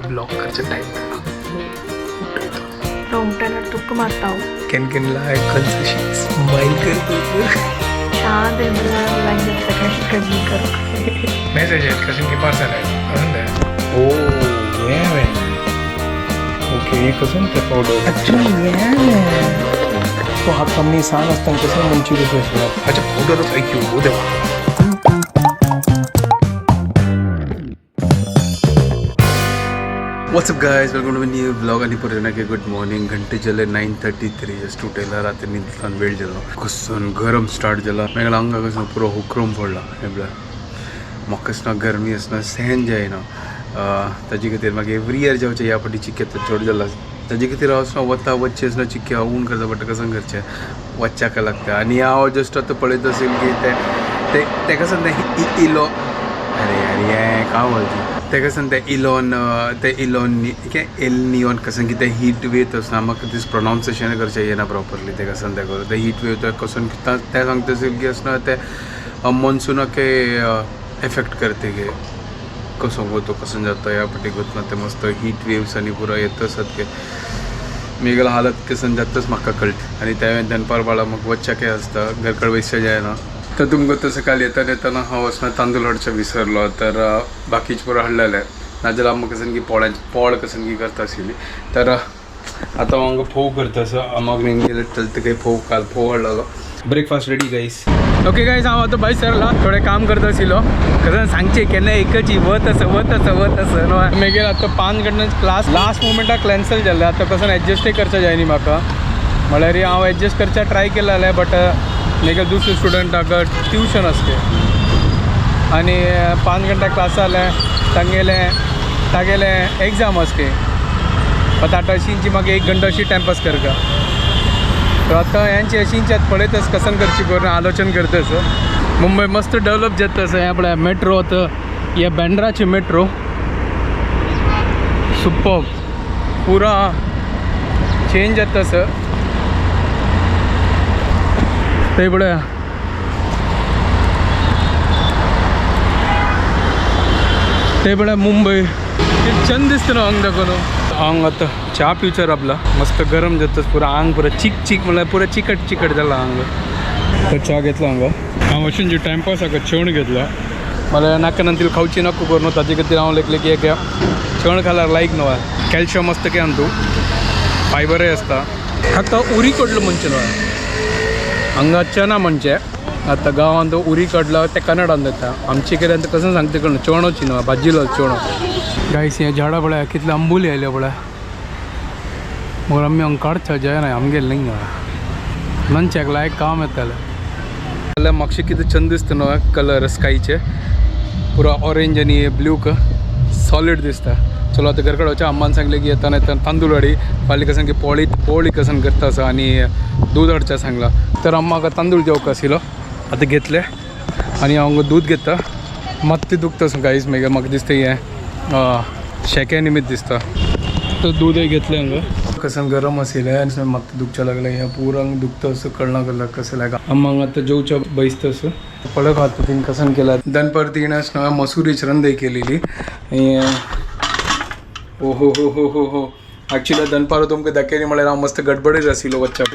Blog करचे time मेळना. रोमटेल्यार तुका मारता. Can can लायक अशी स्माईल करतो. शांत कमी करू. मेसेज आहेत कशें की पार्सल आहे कसं ते. ओ ये ओके, हे कसं ते पावडर ॲक्च्युली तो हात आमी सांग आसतना कसं म्हणची कसं आसता अच्छा पावडरच ऐक्यू. हो देवा. What's up guys, welcome to new vlog. आणि परत एक गुड मॉर्निंग. घंटे जाले 9:33. जस्ट उठयला, रात्री न्हिदल्यान वेळ जालो. कसून गरम स्टार्ट जाला. मागीर आंगाक कसं पुरो हुकरूम पडला. हे पळय, म्हाका कसं गरमी आसना सहन जायना. ताजे खातीर मागीर एवरी इयर जावचें ह्या फावटी चिक्के चड जाला. ताजे खातीर हांव आसना वता वच्चें आसना चिक्के हांव ऊन करता बट कसं करचें वच्चाक लागता. आनी हांव जस्ट आतां पळयत असेल की ते ते तेका सांगता इलो. अरे अरे हें काय बोलते तेका सांगता इलॉन, ते इलॉन एल नियॉन कसं की ते हीट वेव आसना. म्हाका दीस प्रोनावन्सिएशन करचें येना प्रॉपरली. तेका सांगता करूं ते हीट वेव ते कसं ते सांगता असेल की आसना ते मॉन्सुनाक एफेक्ट करते गे कसं होतो कसं जाता. ह्या फाटी गोतना ते मस्त हीट वेव्स आनी पुरो येत आसात की मेगेलो हालत कसं जातच म्हाका कळटा. आनी त्या दनपार बाळा म्हाका वच्चाके आसता, घरकड वयचे जायना. तर तुमकां तसं काल येताना येताना हांव वचना तांदूळ हाडचें विसरलो. तर बाकीचे पुरो हाडलेले नाजाल्यार आमकां कसं की पोळ्याचे पोळ कसं की करता आशिल्ली. तर आतां हांव हांगा फोव करता आसा. आमाक गेले चलता काही फोव, काल फोव हाडलेलो. Breakfast ready guys. Okay guys, हांव आतां भायर सरला, थोडें काम करता आशिल्लो. कारण सांगचें केन्ना एकच वत आसा वत आसा वत आसा न्हू. मागीर आतां 5 घंट्यां क्लास लास्ट मुमेंटाक कॅन्सल जाल्लें. आतां कसं एडजस्टय करचें जायनी म्हाका. म्हळ्यार हांव एडजस्ट करच्या ट्राय केलें जाल्यार बट मागीर दुसरे स्टुडंटाक ट्युशन आसता आनी 5 घंटा क्लास जालें तांगेलें तागेलें एग्जाम आसता. आतां आतां अशींची म्हाका 1 घंटा अशी टायमपास करता. तर आतां हेंचे अशींचे आतां पळयतस कसन करची करून आलोचन करतस. मुंबय मस्त डेव्हलप जाता आसा. हें पळय मेट्रो आतां हे बँड्राची मेट्रो सुपर पुरा चेंज जाता आसा. थंय पळय ते पळय मुंबय कितें चंद दिसता न्हू हांगा दाखोवन. हांव आतां च्या पिवचो रावला. मस्त गरम जाता पुरा आंग, पुरा चीक चीक म्हणल्यार पुरा चिकट चिकट जाला आंग. तर च्या घेतला हांगा. हांव अशें टायमपास हाका जेवण घेतला. मला नाका नंतर खावची नको करून ताजे खातीर हांव लेखले की एक जेवण खाल्यार लायक न्हू कॅल्शियम आसता की आमतू फायबरय आसता. हाका उरी कडलो म्हणचे न्हू हांगा चना म्हणचे आतां गांवांत उरी कडलो ते कन्नडान जाता. आमचे कडेन कसं सांगता कळना चणोची न्हू भाजिलो चणो. गायस हें झाडां पळय कितले आंबोली आयल्यो पळय. मगर आमी हांगा काडच्या जायना आमगेले न्ही मनशाक लायक काम येतालें. जाल्यार म्हाका कितें चंद दिसता न्हू कलर स्कायचे पुरो ऑरेंज आनी ब्लू क सॉलीड दिसता. चलो आतां घरकडेन वचया. अम्मान सांगलें की येताना येताना तांदूळ हाडी फाल्यां कसं की पोळी पोळी कसन करता आसा आनी दूद हाडचें सांगलां. तर अम्माक तांदूळ जेवंक आशिल्लो आतां घेतले आनी हांव दूद घेता. मात्ती दुखता गायज मागीर म्हाका दिसता हें शेके निमित्त दिसता. तर दूदय घेतलें हांगा. कसं गरम आशिल्लें आनी मात्ता दुखच्या लागलें हें पुरो हांगा दुखता असं कळना कळना कसं लायक. अम्मा हांगा आतां जेवच्या बैसता असं पळय आतां तिणें कसन केला. दनपार तिणें नव्या मसुरीची रंदय केलेली. ओ हो हो हो हो हो. ॲक्च्युली दनपार तुमकां दाखयली म्हळ्यार हांव मस्त गडबडीर आशिल्लो वच्चाक.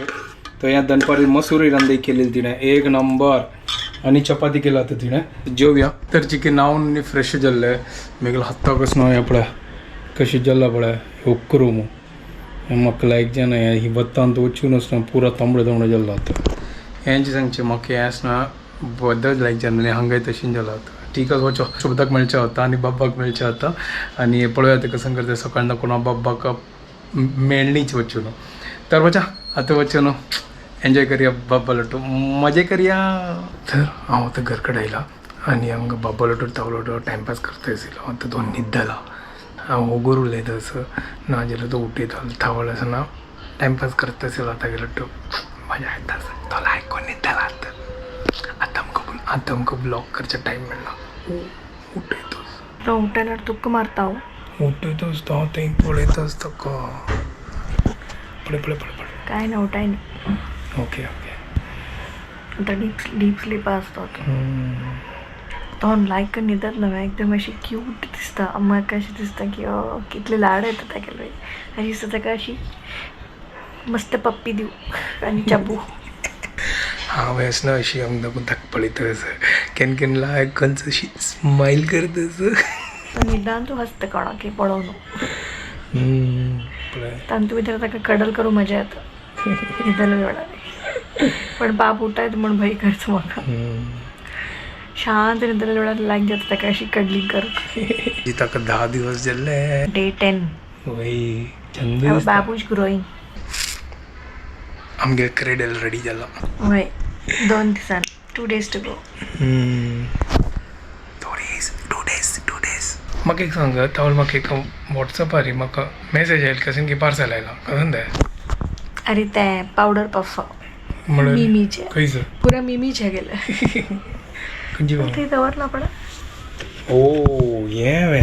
तर ह्या दनपारी मसुरी रंदय केलेली तिणें एक नंबर आनी चपाती केला आतां तिणें. जेवया. तर चिकन न्हांवन फ्रेश जाल्लें. मागीर हाताक न्हय हें पळय कशें जालां पळय उकरूम म्हाका लायक जायना. ही वतांत वचून आसना पुरो तांबडो तांबडो जाल्लो आतां. हेंच सांगचें म्हाका हें आसना बद्दल लायक जायना हांगाय तशें जालां आतां. ठीक आसा वचो शुभदाक मेळचें आतां आनी बाब्बाक मेळचें आतां आनी पळोवया आतां कसं करता. सकाळीं कोणा बाब्बाक मेळणीच वचून. तर वचा आतां वचून एन्जॉय करया बाब्बा लट्टू मजे करया. तर हांव आतां घर कडेन आयला आनी हांगा बाब्बा लट्टू तावलो टायमपास करता आशिल्लो. आतां तो न्हिदला. हांव ओगोर उलयता असो नाजाल्यार तो उठयता थावळ आसना टायमपास करता आशिल्लो. आतां लट्टू मजा येता तो लायक न्हिदला. आतां आतां आमकां आतां आमकां ब्लॉग करचे टायम मेळना. उठयतोच रोमटेल्यार तुका मारता. उठयतोच तो थंय पळयताच ताका पळय पळय पळय पळय. काय ना उठाय न्ही. Okay okay. आतां डीप डीप स्लीप आसता तो. तोंड लायक न्हिदत न्हय एकदम अशी क्यूट दिसता. म्हाका अशें दिसता की कितले लाड येता तागेले. अशें दिसता ताका अशी मस्त पप्पी दिवं आनी चाबू. हांव अशें ना अशी अंग दाखोवन ताका पळयता असं केन्ना केन्ना लायक खंयच अशी स्मायल करता असं. निदान तूं हसता कोणाक पळोवन. पळय तांतू भितर ताका कडल करूं मजा येता न्हिदले वेळार. पण बाप उठायत म्हूण भंय करचो म्हाका. शांत न्हिदले वेळार लायक जाता ताका अशी कडलिंग करूंक. ताका 10 दिवस जाल्ले. डे 10. वय चंद दिसता. बाबू is growing. आमगे क्रेडल रेडी जाला. वय 2 दिसान 2 days to go. 2 days 2 days 2 days. म्हाका एक सांग तावल, म्हाका एक वॉट्सॅपार म्हाका मॅसेज आयल कशें की पार्सल आयला कशें तें? अरे ते पावडर पफ म्हणून मिमीचे. खंयच पुरा मिमीचे गेले. खंयची? थंय दवरला पण. ओ हें वे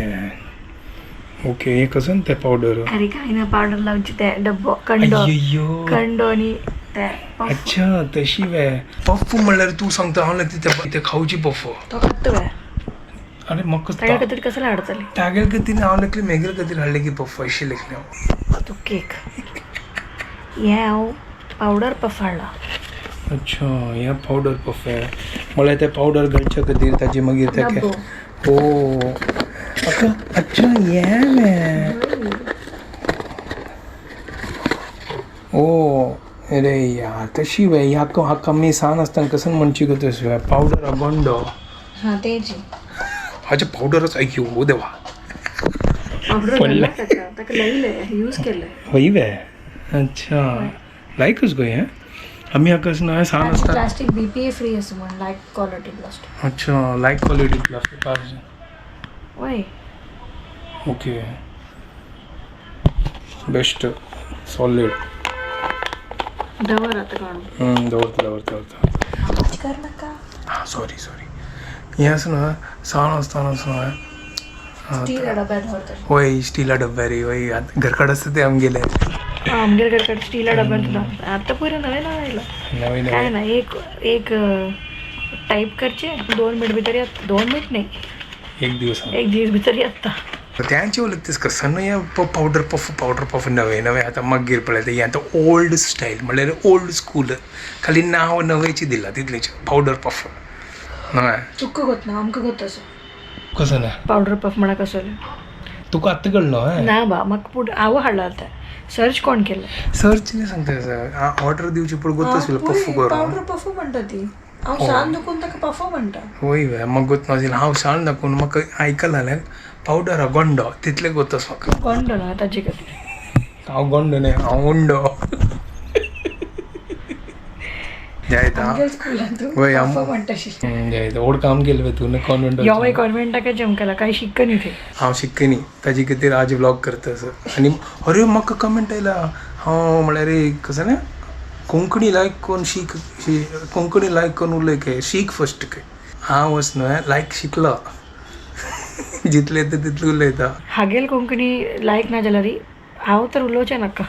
ओके. हें कशें तें पावडर? अरे काय ना पावडर लावची ते डब्बो कंडो. अय्यो कंडो आनी ते पफ. अच्छा तशी वे पफ म्हणल्यार तूं सांगता हांव लायक ते खावची पफ. तो खात वे. अरे म्हाका तागे खातीर कसले हाडतले? तागेल खातीर हांव लेखले मेगेल खातीर हाडले की पफ अशें लेखलें हांव. तो केक हें हांव पावडर पफ हाडला. अच्छा हें पावडर पफ म्हळ्यार ते पावडर घालच्या खातीर ताजे मागीर तेका. डब्बो. ओ अच्छा हें वे. ओ अरे यार तशी वे ह्या हाका आमी सान आसतना कसन म्हणची गो तशी वे पावडर गोंडो. हां तेजी. हाचे पावडरच अय्यो ओ देवा. पावडर पडलें. घालना ताका ताका लायले यूज केले. हय वे अच्छा लायकच गो हें आमी हाका कशें न्हय सान आसतना. प्लास्टीक BPA free आसा म्हण लायक क्वॉलिटी प्लास्टीक. अच्छा लायक क्वॉलिटी प्लास्टीक. वय. Okay best solid. दवर आतां काडून. दवरता दवरता दवरता. कर नाका. हां सॉरी सॉरी. हें आसा न्हय सान आसतना आसा न्हय. स्टील डब्यात दवरता. वय स्टिला डब्यार वय आतां घरकड आसता ते आमगेले. आमगेर घरकड स्टिला डब्यात दवरता. आतां पुरो नवें नवें आयलां. नवे काय नवे ना एक एक टायप करचे 2 मिनट भितर येता. 2 मिनट न्ही एक दिवस. एक दीस भितर येता. त्यांचे उलयता कसं न्हय हें पावडर पफ पावडर पफ नवें नवें आतां मागीर पळयता हें आतां ओल्ड स्टायल म्हणल्यार ओल्ड स्कूल खाली नांव नवेंच दिलां तितलेंच पावडर पफ हय. तुका गोत ना आमकां गोत आसा. कसं ना पावडर पफ म्हणा कसले? तुका आत्तां कळ्ळो हय? ना बा म्हाका पूण हांव हाडला तें सर्च कोण केलें? सर्च न्ही सांगता ऑर्डर दिवची पूण गोत आशिल्लो पफ करून. पावडर पफ म्हणटा ती. हांव सान दुखून ताका पफ म्हणटा. वय वे म्हाका गोत नाशिल्लें हांव शाण दाखोवन म्हाका आयकलां जाल्यार पावडर गोंडो तितलें गोत आसा म्हाका. गोंडो ना ताजे खातीर. हांव गोंडो न्हय हांव उंडो. जायता आमगेर स्कुलान वय तूं पफ म्हणटा जायता व्हड काम केलें वे तूं कॉन्वेंट. यो मागीर कॉन्वेंटाक जमकला काय शिक्क न्ही थंय. हांव शिक्क न्ही ताजे खातीर आज व्लॉग करता असं. आनी अरे म्हाका कमेंट आयला हांव म्हळ्यार कसं न्ही कोंकणी लायक कोण शीक कोंकणी लायक कोण उलय काय शीक फस्ट काय. हांव वच न्हय लायक शिकलो जितलें येता तितलें उलयता. हागेल कोंकणी लायक ना जाल्यार हांव तर उलोवचें नाका.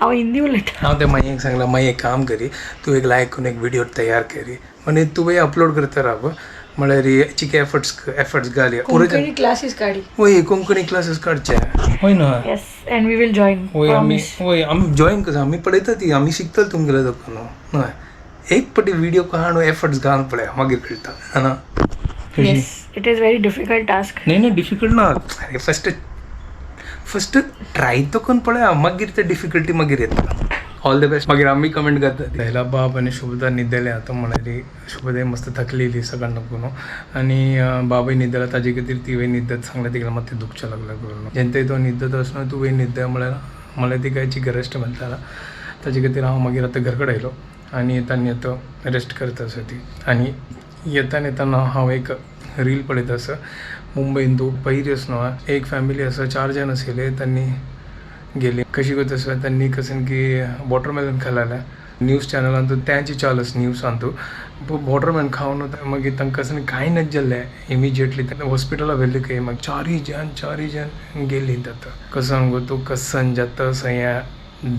हांव हिंदी उलयता. हांव ते माईक सांगलां माई एक काम करी तूं एक लायक करून एक व्हिडिओ तयार करी आनी तुवें अपलोड करता राव म्हळ्यार चिके एफर्ट्स एफर्ट्स घाली. कोंकणी क्लासीस काडी. वय कोंकणी क्लासीस काडचे हय न्हय? Yes and we will join. वय आमी वय आमी जॉयन कसो आमी पळयता ती आमी शिकतले तुमगेले दाखोवन न्हय. एक पटी व्हिडिओ काडून एफर्ट्स घालून पळय मागीर कळटा ना. Yes it is very difficult task. न्ही न्ही डिफिकल्ट ना. अरे फस्ट फस्ट ट्राय तो करून पळया मागीर ते डिफिकल्टी मागीर येता. ऑल the best मागीर आमी कमेंट करता. लैला बाब आनी शुभदा न्हिदले आतां म्हळ्यार शुभदा मस्त थकलेली सकाळ नको न्हू आनी बाबय न्हिदला ताजे खातीर तिवूय न्हिदत सांगलें तिका मातशें दुखचें लागलें करून जेन्ना तो न्हिदत आसना तुवें न्हिद म्हळ्यार मला ती कांयची रेस्ट मेळटा ताजे खातीर हांव मागीर आतां घर कडेन आयलो आनी येताना येता रेस्ट करता आसा ती. आनी येताना येताना हांव एक रील पळयता आसा मुंबयन तूं पयरी आसा न्हू एक फॅमिली आसा 4 जाण आशिल्ले तांणी गेली कशी गोत आसा तांणी कसन की वॉटरमेलन खालाले न्यूज चॅनलान तूं त्यांची चालू आसा न्यूजान तूं वॉटरमेलन खावन मागीर तांकां कसन कांय नज जाल्लें इमिजिएटली हॉस्पिटला व्हेलें खंय मागीर चारूय जाण गेलीं आतां कसन गो तूं कसन जाता ह्या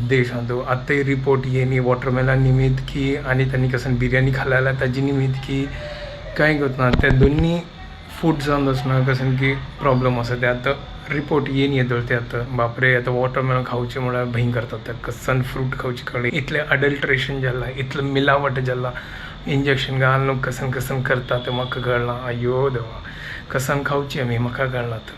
देशांत आतांय रिपोर्ट येयनी वॉटरमेलन निमित्त की आनी तांणी कसन बिर्याणी खाल्यार ताजी निमित्त की कांय गोत ना ते दोन्ही फूट जावन आसना कसन की प्रॉब्लम आसा ते आतां रिपोर्ट येन येतलो ते आतां. बापरे, आतां वॉटरमेलन खावचे म्हळ्यार भंय करतात ते. कसन फ्रूट खावचे कळ्ळें, इतलें अडल्ट्रेशन जाला, इतलें मिलावट जाला, इंजेक्शन घालून कसन कसन करता ते म्हाका कळना. अय्यो देवा, कसन खावची आमी म्हाका कळना आतां.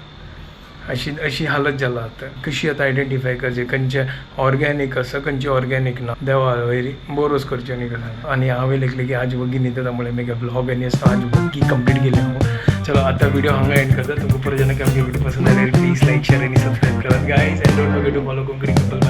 अशी अशी हालत जाला आतां. कशी आतां आयडेंटिफाय करचे खंयचे ऑर्गॅनीक आसा, खंयचे ऑर्गॅनीक ना. देवा वयरी बोरोच करचे न्ही कसन. आनी हांवें लेखलें की आज वग्गी न्हिदता म्हळ्यार मागीर ब्लॉग आनी आसा आज वग्गी कंप्लीट केले हांव. चलो, आता व्हिडिओ हांगा एंड करता. तुमकां परत जेन्ना आमगे व्हिडिओ पसंद आले, प्लीज लाईक, शेअर आणि सबस्क्राईब करात guys, and don't forget to follow Konkani couple.